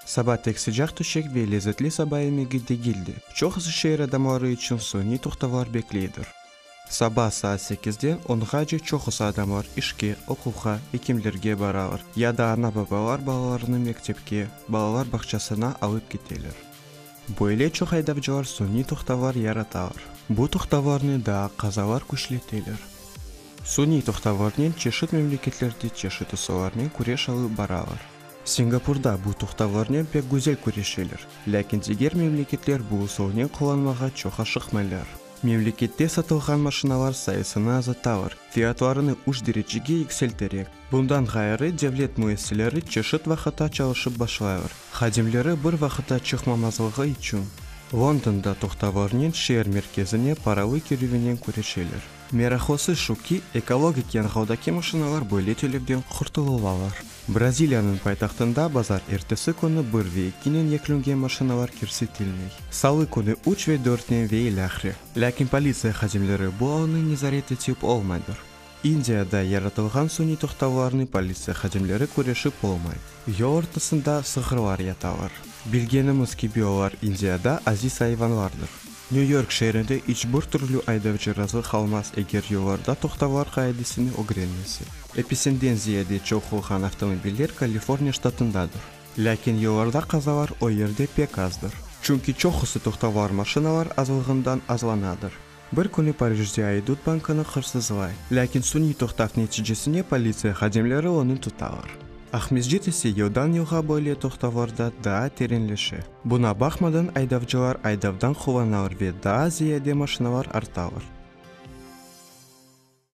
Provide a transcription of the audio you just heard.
Saba tek sıcaq töşek ve lezetli saba yemegi degil de, çoqusı şeer adamları içün suniy toqtavlar bekleydir. Saba saat sekizden onğace çoqusı adamlar işke, oquvğa, ekimlerge baralar ya da ana-babalar balalarını mektepke, balalar bağçasına alıp keteler. Böyle çoq aydavcılar suniy toqtavlar yaratalar. Bu toqtavlarnı daa qazalar küçleteler. Suniy toqtavlarnen çeşit memleketlerde çeşit usullarnen küreş alıp baralar. Singapurda bu toqtavlarnen pek güzel küreşeler, lâkin diger memleketler bu usulnen qullanmağa çoq aşıqmaylar. Memlekette satılğan maşinalar sayısını azatalar, fiyatlarını üç derecege yükselterek. Bundan ğayrı, devlet müessiseleri çeşit vaqıtta çalışıp başlaylar, hadimleri bir vaqıtta çıqmamazlığı içün. Londonda toqtavlarnen şeer merkezine paralı kirüvinen küreşeler. Meraqlısı şu ki, ekologik yanğıldaki maşinalar böyle tölevden qurtulılalar. Braziliyanıñ paytahtında bazar ertesi künü bir ve ekinen yekünlengen maşinalar kirsetilmey. Salı künü üç ve dörtnen ve ilâhre. Lâkin politsiya hadimleri bu alnı nezaret etip olmaydır. İndiyada yaratılğan suniy toqtavlarnı politsiya hadimleri küreşip olmay. Yol ortasında sığırlar yatalar. Bilgenimiz kibi olar İndiyada aziz ayvanlardır. Nyu-York şeerinde iç bir türlü aydavcı razı qalmaz eger yollarda toqtavlar qaidesini ögrenmese. Episinden ziyade çoq olğan avtomobiller Kaliforniya ştatındadır. Lâkin yollarda qazalar o yerde pek azdır. Çünki çoqusı toqtavlar maşinalar azlığından azlanadır. Bir künü Parijde aydut bankını hırsızlay. Lâkin suniy toqtav neticesine politsiya hadimleri onı tutalar. Aqmescit ise yıldan-yılğa böyle toqtavlarda daa terenleşe. Buna baqmadan aydavcılar aydavdan quvanalar ve daa ziyade maşinalar artalar.